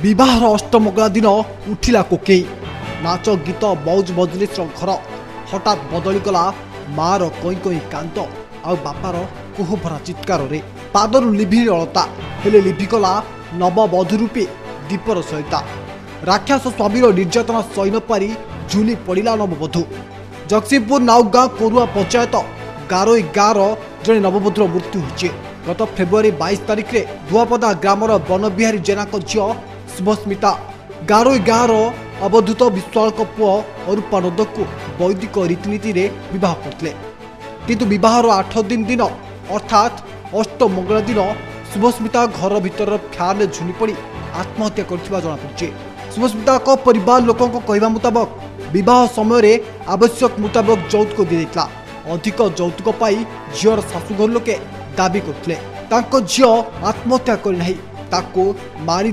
ବିବାହର ଅଷ୍ଟମଙ୍ଗଳା ଦିନ ଉଠିଲା କୋକେଇ। ନାଚ ଗୀତ ମୌଜ ମଜଲିସର ଘର ହଠାତ୍ ବଦଳିଗଲା ମାଆର କଇଁ କଇଁ କାନ୍ଦ ଆଉ ବାପାର କୋହଭରା ଚିତ୍କାରରେ। ପାଦରୁ ଲିଭିନି ଅଳତା, ହେଲେ ଲିଭିଗଲା ନବବଧୂ ରୂପେ ଦୀପର ସହିତା। ରାକ୍ଷସ ସ୍ୱାମୀର ନିର୍ଯାତନା ସହି ନପାରି ଝୁଲି ପଡ଼ିଲା ନବବଧୂ। ଜଗତସିଂହପୁର ନାଉଗାଁ କୋରୁଆ ପଞ୍ଚାୟତ ଗାରୋଇ ଗାଁର ଜଣେ ନବବଧୂର ମୃତ୍ୟୁ ହୋଇଛି। ଗତ ଫେବୃଆରୀ 22 ତାରିଖରେ ଧୁଆପଦା ଗ୍ରାମର ବନବିହାରୀ ଜେନାଙ୍କ ଝିଅ ଶୁଭସ୍ମିତା ଗାରୋଇ ଗାଁର ଅବଧୂତ ବିଶ୍ୱାଳଙ୍କ ପୁଅ ଅରୂପାନନ୍ଦଙ୍କୁ ବୈଦିକ ରୀତିନୀତିରେ ବିବାହ କରିଥିଲେ। କିନ୍ତୁ ବିବାହର 8 ଦିନ ଦିନ ଅର୍ଥାତ୍ ଅଷ୍ଟମଙ୍ଗଳା ଦିନ ଶୁଭସ୍ମିତା ଘର ଭିତରର ଫ୍ୟାନ୍ରେ ଝୁଲି ପଡ଼ି ଆତ୍ମହତ୍ୟା କରିଥିବା ଜଣାପଡ଼ିଛି। ଶୁଭସ୍ମିତାଙ୍କ ପରିବାର ଲୋକଙ୍କ କହିବା ମୁତାବକ ବିବାହ ସମୟରେ ଆବଶ୍ୟକ ମୁତାବକ ଯୌତୁକ ଦିଆଯାଇଥିଲା। ଅଧିକ ଯୌତୁକ ପାଇ ଝିଅର ଶାଶୁଘର ଲୋକେ ଦାବି କରୁଥିଲେ। ତାଙ୍କ ଝିଅ ଆତ୍ମହତ୍ୟା କରିନାହିଁ, ତାକୁ ମାରି